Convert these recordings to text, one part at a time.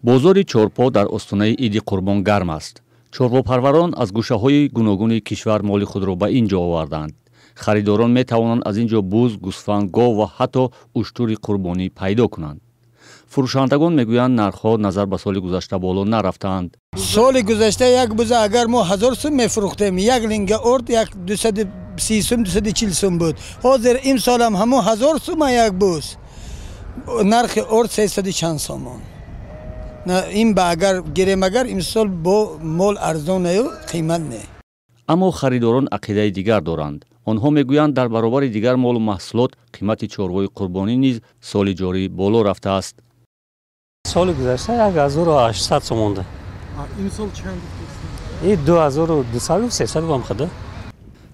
Бозори чорпо дар остонаи Иди Қурбон гарм аст. Чорвопарварон аз гӯшаҳои гуногуни кишвар моли худро ба ин ҷо оварданд. Харидорон метавонанд аз ин ҷо буз, гӯсфанд, гов ва ҳатто уштури қурбонӣ пайдо кунанд. Фурӯшандагон мегӯянд, нархҳо назар ба соли гузашта боло нарафтаанд. Соли гузашта як буза агар мо 1000 сум мефурӯхтем, як линга орд як 230 сум, 240 сум буд. Ҳозир имсолам ҳамон 1000 сума як буз, нархи орд сесаду чанд сомон. Ин ба агар гирем, агар имсол бо мол арзонаю қимат не. Аммо харидорон ақидаи дигар доранд. Онҳо мегӯянд, дар баробари дигар молу маҳсулот қимати чорвои қурбонӣ низ соли ҷорӣ боло рафтааст. Соли гузашта 1800 сом монда. Имсол чанд? И 2200, 300 бам хада.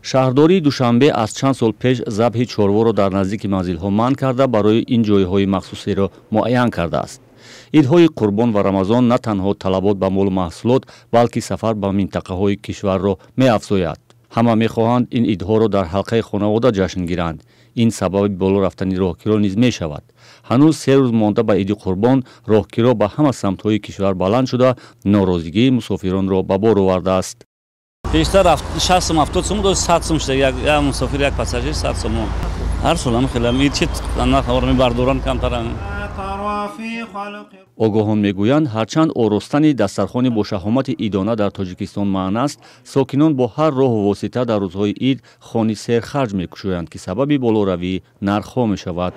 Шаҳрдории Душанбе аз чанд сол пеш забҳи чорворо дар наздики манзилҳо манъ карда, барои ин ҷойҳои махсусеро муайян кардааст. Идҳои Қурбон ва Рамазон на танҳо талабот ба молу маҳсулот, балки сафар ба минтақаҳои кишварро меафзояд. Ҳама мехоҳанд ин идҳоро дар ҳалқаи хонавода ҷашн гиранд. Ин сабаби боло рафтани роҳкиро низ мешавад. Ҳанӯз 3 рӯз монда ба Иди Қурбон роҳкиро ба ҳама самтҳои кишвар баланд шуда, норозигии мусофиронро ба бор овардааст. Пештар 60 сум, 70 сум буд, 100 сум шуда. Як мусофир, як пассажир 100 сомон. Ҳар сол ҳам хеле чи нарх мебардоранд камтар. Огоҳон мегӯянд, ҳарчанд оростани дастархони бошаҳомати идона дар Тоҷикистон манъ аст, сокинон бо ҳар роҳу восита дар рӯзҳои ид хони серхарҷ мекушоянд, ки сабаби болоравии нархҳо мешавад.